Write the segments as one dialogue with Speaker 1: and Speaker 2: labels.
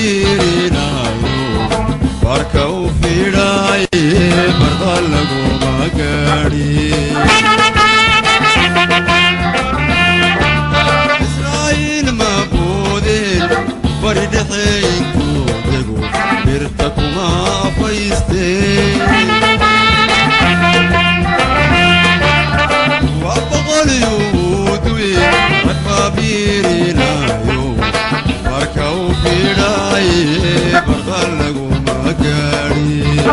Speaker 1: biirinayo barka u fiidhaaye barda laguma gaadhin Israa'iil ma boodeen bari dhexe intuu dego birta kuma afaysteen waa boqol yuhuud rag baa biirinayo barka u fiidhaaye barda laguma gaadhin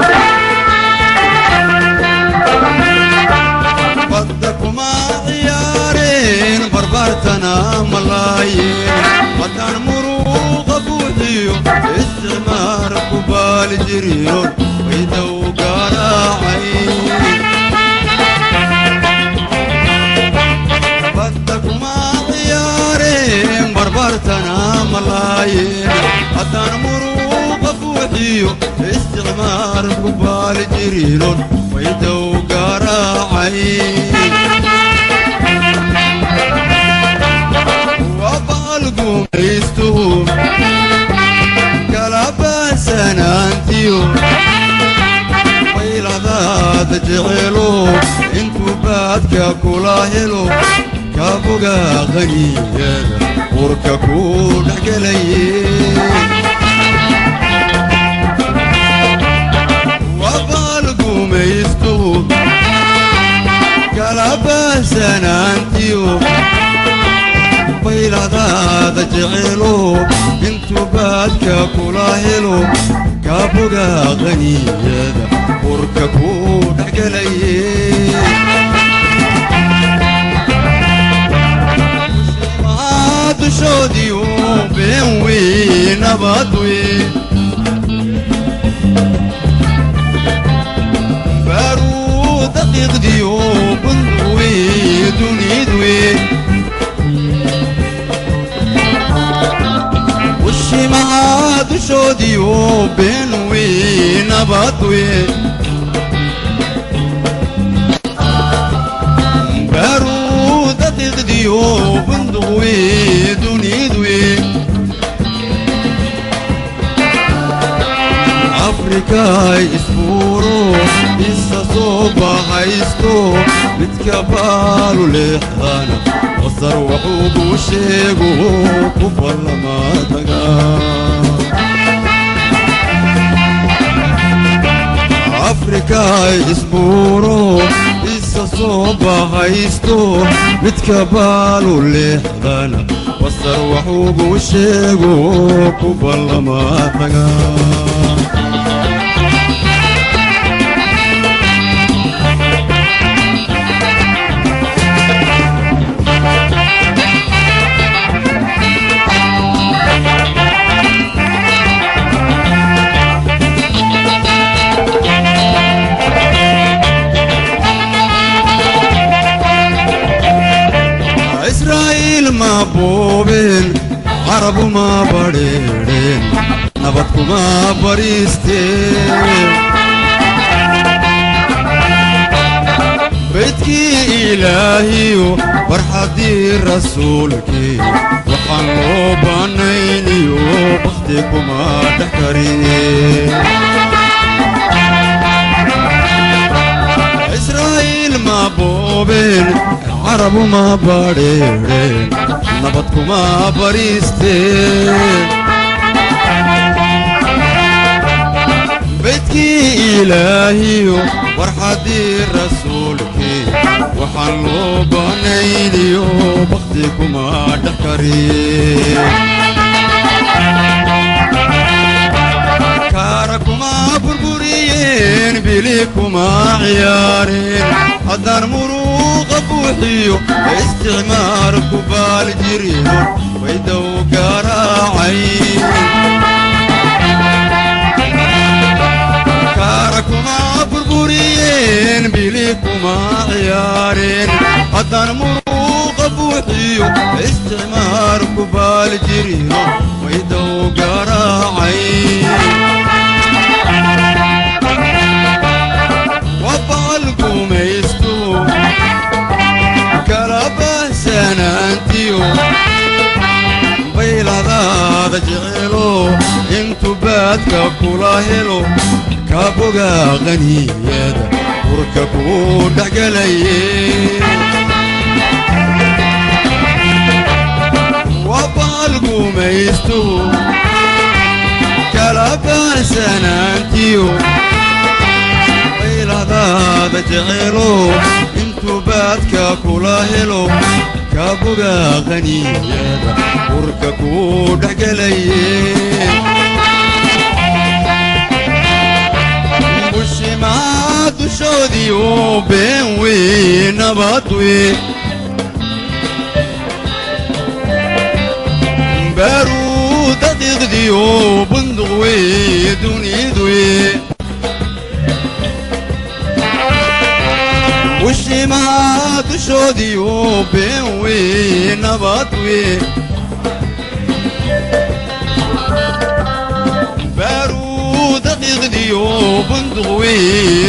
Speaker 1: badda kuma ciyaareen barbaartana malaayeen haddaan muruuqa buuxiyo isticmaar ku baali jiriyoon wayda u garaacay badda kuma ciyaareen barbaartana malaayeen haddaan muruuqa buuxiyo isticmaar ku baali jiriyoon wayda u garaacay gumaystuhu kala baasanaantiyo bayladaada jecelo intuu baadka kula helo kaaboga qaniyada urka ku dhexgelaye wabaal gumaystuhu kala baasanaantiyo bayladaada jecelo intuu baadka kula helo kaaboga qaniyada urka ku dhexgelaye dushoodiyo been weynabadwe baaruu daqiiqdiyo bunduwe dunidwe ushimaha dushoodiyo been weynabadwe baaruu daqiiqdiyo bunduwe dunidwe Afrikay isbuuro isa soo bahaysto midka baalu leexdana basar wuxuu sheego ku ballama tagaa Afrikay isbuuro isa soo bahaysto midka baalu leexdana basar wuxuu sheego ku ballama tagaa Israa'iil ma boobeen carabu ma badheedheen nabad kuma bariisteen beydkii ilaahiyo barxaddii rasuulkii waxaan loo banayniyo bakhti kuma dhex kariyeen Israa'iil ma boobeen carabu ma badheedheen nabad kuma bariisteen beydkii ilaahiyo barxaddii rasuulkii waxaan loo banayniyo bakhti kuma dhex kariyeen kaara kuma burburiyeen bili kuma ciyaareen haddaan muruuqa buuxiyo isticmaar ku baali jiriyo wayda u garaacay kaara kuma burburiyeen bili kuma ciyaareen haddaan muruuqa buuxiyo isticmaar ku baali jiriyo wayda u garaacay wabaal gumaystu kala baahsanaantiyo bayladaada jecelo. baadka kula helo, kaaboga qaniyada burka kuu dhexgelaye. Waa baalgumaystuhu kala baasanaantiyo baylahdaada jecelo, intuu baadka kula helo, kaaboga qaniyada burka kuu dhexgelaye. Bushimaa dushoodiyo been wey nabadwe, baaruu daqiiqdiyo bunduq wey duniduye. Bushimaha dushoodiyo been wey nabadwe, baaruu daqiiqdiyo bunduq wey